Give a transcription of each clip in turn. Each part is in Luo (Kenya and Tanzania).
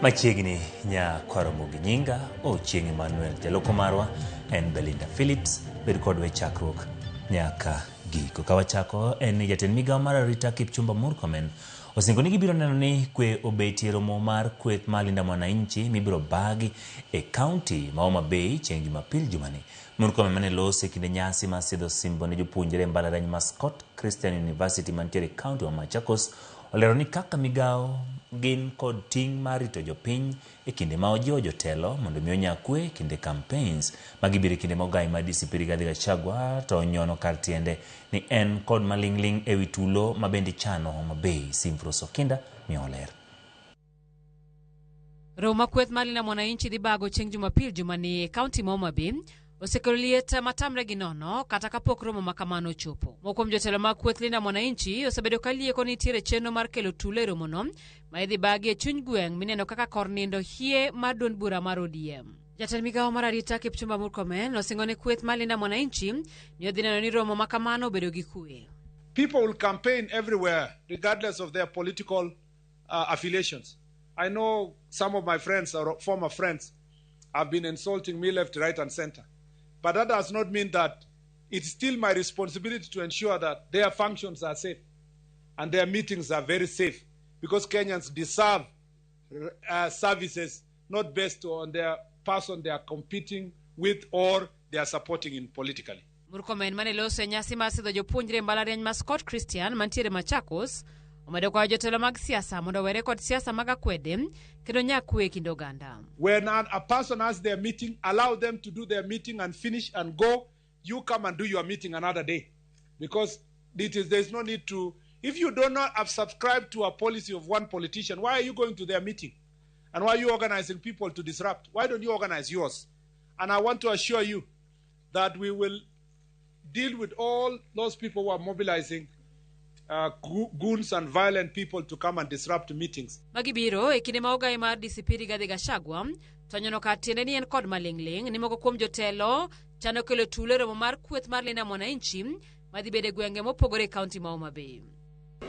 Machiegni nya Kwaramogi nyinga Ochieng' Emmanuel. Jaloko marwa en Belinda Phillips. Bed kodwa e chakruok nyaka giko. Ka wachako en ni jatend migawo mar arita Kipchumba Murkomen osingo ni gibiro neno ni kwe obetie romo mar kweth mar Linda Mwananchi mibiro bagi e kaunti ma Homa Bay chieng' Jumapil jumani. Murkomen mane loso e kinde nyasi mar sidho osimbo ne jopuonjre e mbalariany ma Scott Christian University mantiere e kaunti ma Machakos olero ni kaka migawo gin kod ting' mar rito jopiny e kinde ma ojiwo jotelo mondo mi onya kwe e kinde campaigns. Magi biro e kinde ma ogai mar DCP Rigathi Gachagua to onyono kar tiende ni en kod maling'ling' ewi tulo ma bende ichano Homa Bay. Simfros Okinda miyowa ler. Romo ma kweth mar Linda Mwananchi dhi bago chieng' Jumapil jumani e kaunti ma Homa Bay osekelo liet matamre gi nono kata kapok romo ma kamano ochopo. Moko kuom jotelo mag kweth Linda Mwananchi osebedo ka lieko ni nitiere chenro mar kelo tulo e romono ma idhi bagi e chuny gweng' mineno kaka kor nindo hie mar duond bura mar ODM. Jatend migawo mar arita Kipchumba Murkomen osingo ne kweth mar Linda Mwananchi ni odhi neno ni romo ma kamano obedo gi kwe. People will campaign everywhere regardless of their political affiliations. I know some of my friends or former friends have been insulting me left, right, and center. But that does not mean that it's still my responsibility to ensure that their functions are safe and their meetings are very safe, because Kenyans deserve services not based on their person they are competing with or they are supporting in politically. Murkomen mane loso e nyasi mar sidho jopuonjre e mbalariany ma Scott Christian mantiere Machakos omedo kwayo jotelo mag siasa mondo owere kod siasa mag akwede kendo nyak kwe e kind oganda. When a person has their meeting, allow them to do their meeting and finish and go. You come and do your meeting another day. Because there's no need to... If you do not have subscribed to a policy of one politician, why are you going to their meeting? And why are you organizing people to disrupt? Why don't you organize yours? And I want to assure you that we will deal with all those people who are mobilizing goons and violent people to come and disrupt meetings. Magi biro e kinde ma ogai mar DCP Rigathi Gachagua to nyono kar tiende ni en kod maling'ling' ni moko kuom jotelo chano kelo tulo e romo mar kweth mar Linda Mwananchi madhi bedo e gwenge mopogore e kaunti ma Homa Bay.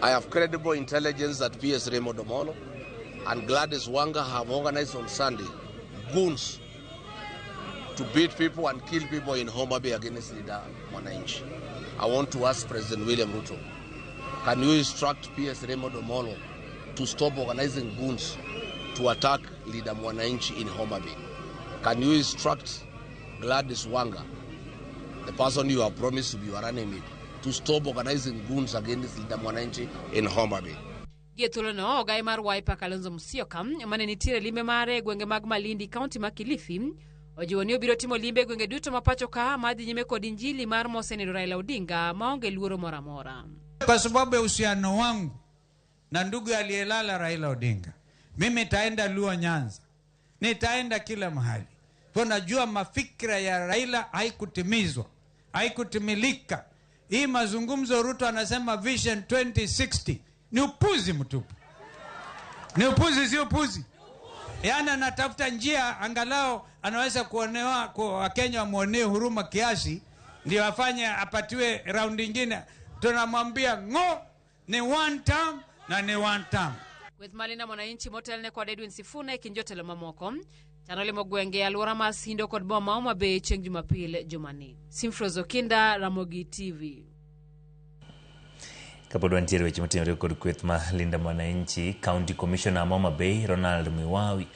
I have credible intelligence that PS Raymond Omolo and Gladys Wanga have organized on Sunday goons to beat people and kill people in Homa Bay against Linda Mwananchi. I want to ask President William Ruto, can you instruct PS Raymond Omolo to stop organizing goons to attack Linda Mwananchi in Homa Bay? Can you instruct Gladys Wanga, the person you have promised to be your running mate, to stop organizing goons against Linda Mwananchi in Homa Bay? Gie thuolono, ogai mar Wiper Kalonzo Musyoka mane nitiere limbe mare e gwenge mag Malindi, kaunti ma Kilifi, ojiwo ni obiro timo limbe e gwenge duto ma pacho ka madhi nyime kod injili mar mosenindo Raila Odinga maonge luoro moro amora. Kwa sababu ya uhusiano wangu na ndugu aliyelala Raila Odinga, mimi nitaenda Luo Nyanza, nitaenda kila mahali. Kwa najua mafikra ya Raila haikutimizwa, haikutimilika. Hii mazungumzo Ruto anasema Vision 2060 ni upuzi mtupu. Ni upuzi, si upuzi? Yaani anatafuta njia angalau anaweza kuonewa, kwa Wakenya wamuonee huruma kiasi ndio afanye apatiwe round nyingine. Tunamwambia ngo ni one term na ni one term. Kweth mar Linda Mwananchi motelne kod Edwin Sifuna e kind jotelo mamoko chano limo gwenge e alwora mar Sindo kod boma ma Homa Bay chieng' Jumapil jumani. Simfros Okinda, Ramogi TV. Kapod wantiere weche motenore kod kweth ma Linda Mwananchi, County Commissioner ma Homa Bay Ronald Mwiwawi